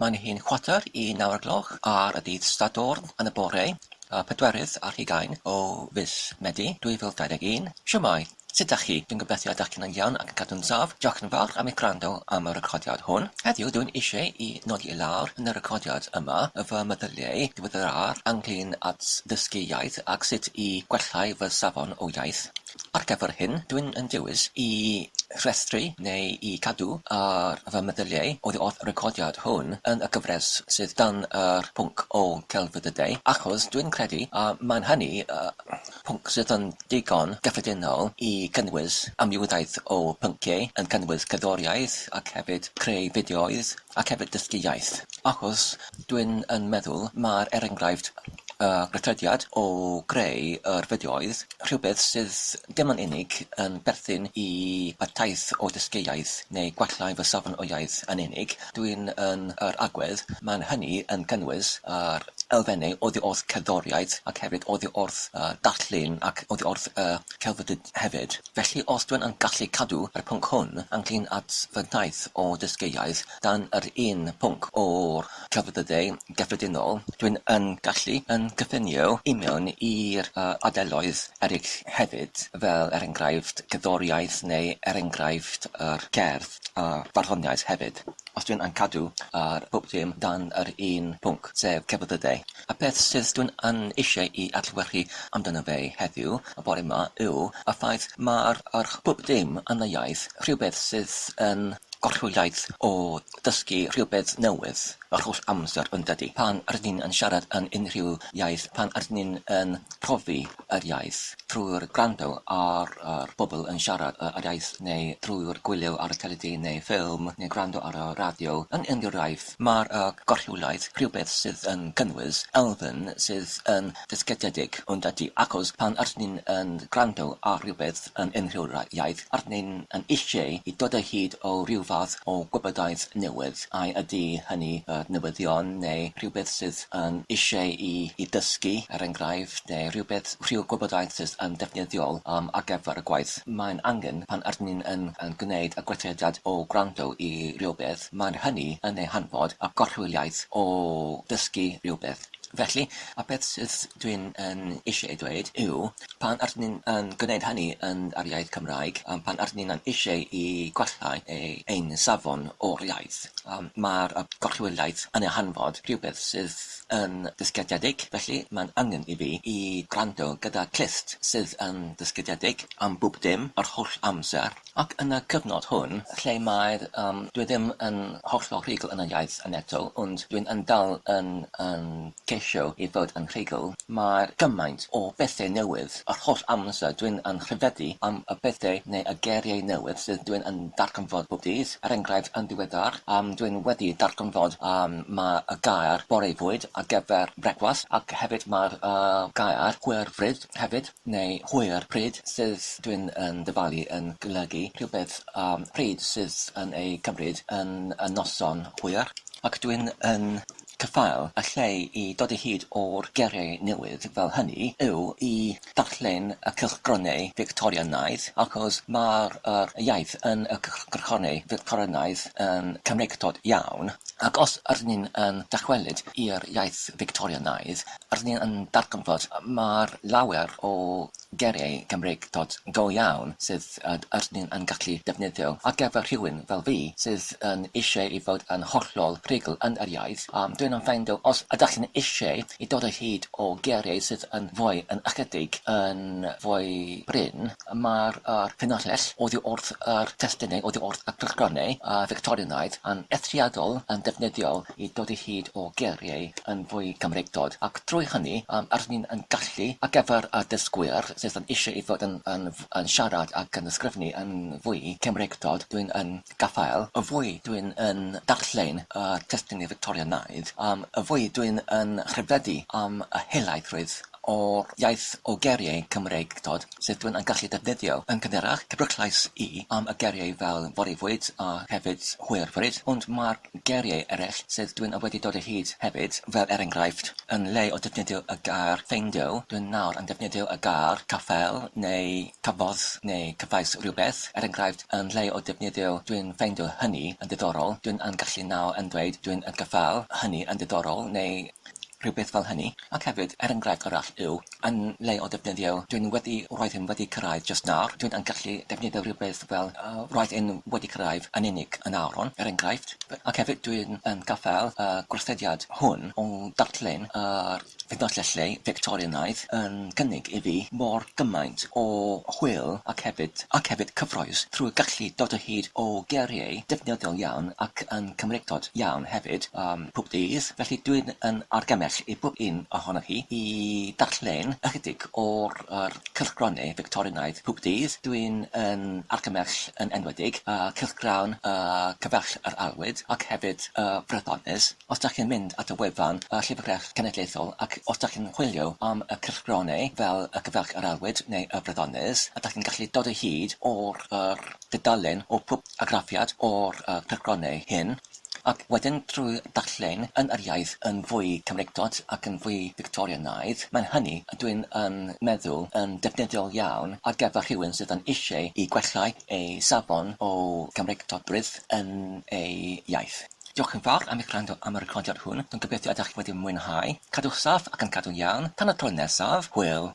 Mae'n hi'n chwarter i naw'r gloch ar y dydd Sadwrn yn y bore, y pedwerydd ar hugain o fis Medi 2021. Shwmae? Sut dach chi? Dwi'n gobeithio dach chi'n iawn ac yn cadw'n saff. Diolch yn fawr am eich gwrando am y recordiad hwn. Heddiw dwi'n eisiau i nodi i lawr yn y recordiad yma fy meddyliau diweddar ynglyn at ddysgu iaith ac sut i gwellhau fy safon o iaith. Ar gyfer hyn, dwi'n yn dewis i rhestru neu i cadw ar fy meddyliau oddi wrth y recordiad hwn yn y gyfres sydd dan yr pwnc o celfyddydau, achos dwi'n credu a mae'n hynny pwnc sydd yn digon gyffredinol i gynnwys amrywiaeth o pynciau, yn cynnwys cerddoriaeth ac hefyd creu fideoedd ac hefyd dysgu iaith. Achos dwi'n yn meddwl mae'r er enghraifft y gweithrediad o greu yr fideoedd rhywbeth sydd dim yn unig yn perthyn i y taith o dysgu iaith neu gwella fy safon o iaith yn unig, dwi'n yn yr agwedd, mae'n hynny yn cynnwys yr elfennau oddi wrth cerddoriaeth ac hefyd oddi wrth y darllen ac oddi wrth y celfyddyd hefyd. Felly os dwi'n yn gallu cadw yr pwnc hwn ynglyn at fy nhaith o dysgu iaith dan yr un pwnc o'r celfyddydau gyffredinol, dwi'n yn gallu yn cyffinio i mewn i'r ardaloedd eraill hefyd, fel er enghraifft cerddoriaeth neu er enghraifft yr cerdd a barddoniaeth hefyd, os dwi'n yn cadw yr pob dim dan yr un pwnc, sef celfyddydau. Y peth sydd dwi'n yn eisiau i adlewyrchu amdano fe heddiw, y bore 'ma, yw y ffaith mae'r yr pob dim yn y iaith rhywbeth sydd yn gorchwyliaeth o ddysgu rhywbeth newydd yr holl amser yn dydi? Pan rydyn ni'n yn siarad yn unrhyw iaith, pan rydyn ni'n yn profi yr iaith trwy'r gwrando ar yr bobl yn siarad yr iaith neu trwy'r gwylio ar y teledu neu ffilm neu gwrando ar y radio yn unrhyw iaith, mae'r gorchwyliaeth rhywbeth sydd yn cynnwys elfen sydd yn ddysgedig yn dydi? Achos pan rydyn ni'n yn gwrando ar rhywbeth yn unrhyw iaith, rydyn ni'n yn eisiau i dod o hyd o ryw fath o gwybodaeth newydd, ai ydy hynny y newyddion neu rhywbeth sydd yn eisiau i i dysgu, er enghraifft, neu rhywbeth, rhyw gwybodaeth sydd yn defnyddiol ar gyfer y gwaith. Mae'n angen, pan ydyn ni'n yn yn gwneud y gweithrediad o gwrando i rywbeth, mae'n hynny yn ei hanfod y gorchwyliaeth o ddysgu rhywbeth. Felly, y peth sydd dwi'n yn eisiau ei dweud yw, pan ydyn ni'n yn gwneud hynny yn yr iaith Cymraeg, pan ydyn ni'n yn eisiau i gwella ein safon o'r iaith, mae'r gorchwyliaeth yn ei hanfod rhywbeth sydd yn ddysgedig, felly mae'n angen i fi i gwrando gyda clust sydd yn ddysgedig am bob dim yr holl amser. Ac yn y cyfnod hwn, lle mae'r yym dwi ddim yn hollol rhugl yn y iaith yn eto, ond dwi'n yn dal yn yn ceisio i fod yn rhugl, mae'r gymaint o bethau newydd yr holl amser, dwi'n yn rhyfeddu am y pethau neu y geiriau newydd sydd dwi'n yn darganfod bob dydd. Er enghraifft, yn ddiweddar, yym dwi'n wedi darganfod yym mae y gair bore fwyd ar gyfer brecwast, ac hefyd mae'r yy gair hwyrfryd hefyd. neu hwyr pryd sydd dwi'n yn dyfalu yn golygu rhywbeth yym pryd sydd yn ei cymryd yn y noson hwyr, ac dwi'n yn caffael y lle i dod o hyd o'r geiriau newydd fel hynny yw i darllen y cylchgronau Fictorianaidd, achos mae'r yr iaith yn y cylchgronau Fictorianaidd yn Cymreictod iawn, ac os ydyn ni'n yn dychwelyd i'r iaith Fictorianaidd, Rydyn ni yn darganfod mae'r lawer o geiriau Cymreictod go iawn sydd rydyn ni'n yn gallu defnyddio ar gyfer rhywun fel fi sydd yn eisiau i fod yn hollol rhugl yn yr iaith. Dwi'n yn ffeindio os ydych chi'n eisiau i dod o hyd o geiriau sydd yn fwy yn ychydig yn fwy prin, mae'r yr ffynhonnell oddi wrth yr testunau oddi wrth y cylchgronau Fictorianaidd yn eithriadol yn defnyddiol i dod o hyd o geiriau yn fwy Cymreictod, ac drwy hynny, rydyn ni'n yn gallu, ar gyfer y dysgwyr sydd yn eisiau i fod yn yn yn siarad ac yn ysgrifennu yn fwy Cymreictod, dwi'n yn gafael, y fwy dwi'n yn darllen y testunau Fictorianaidd, y fwy dwi'n yn rhyfeddu am y helaethrwydd. o'r iaith o geiriau Cymreictod sydd dwi'n yn gallu defnyddio. Yn gynharach, crybwyllais i am y geiriau fel fory fwyd a hefyd hwyrfryd, ond mae'r geiriau eraill sydd dwi'n wedi dod o hyd hefyd, fel er enghraifft, yn lle o defnyddio y gair ffeindio, dwi'n nawr yn defnyddio y gair caffael neu cafodd neu cefais rhywbeth, er enghraifft, yn lle o defnyddio dwi'n ffeindio hynny yn ddiddorol, dwi'n yn gallu nawr yn dweud dwi'n yn caffael hynny yn ddiddorol neu rhywbeth fel hynny. Ac hefyd, er enghraifft arall yw, yn lle o defnyddio dwi'n wedi roedd hyn wedi cyrraedd jyst nawr, dwi'n yn gallu defnyddio rhywbeth fel roedd hyn wedi cyrraedd yn unig yn awr, er enghraifft. Ac hefyd dwi'n yn gaffael y gwerthusiad hwn o darllen yr ffynonellau Fictorianaidd yn cynnig i fi mor gymaint o hwyl ac hefyd ac hefyd cyffrous trwy gallu dod o hyd o geiriau defnyddiol iawn ac yn Cymreictod iawn hefyd pob dydd, felly dwi'n yn argymell i bob un ohonoch chi i darllen ychydig o'r yr cylchgronau Fictorianaidd pob dydd. Dwi'n yn argymell yn enwedig y cylchgrawn y Cyfaill yr Aelwyd ac hefyd y Brythonnes. Os dach chi'n mynd at y wefan y Llyfrgell Cenedlaethol ac os dach chi'n chwilio am y cylchgronau fel y Cyfaill yr Aelwyd neu y Brythonnes, a dach chi'n gallu dod o hyd o'r yr dudalen o pob argraffiad o'r cylchgronau hyn, ac wedyn trwy darllen yn yr iaith yn fwy Cymreictod ac yn fwy Fictorianaidd, mae'n hynny, dwi'n yn meddwl, yn defnyddiol iawn ar gyfer rhywun sydd yn eisiau i gwella ei safon o Gymreictodrwydd yn ei iaith. Diolch yn fawr am eich gwrando am y recordiad hwn, dwi'n gobeithio ydych chi wedi mwynhau. Cadwch saff ac yn cadw'n iawn, tan y tro nesaf, hwyl!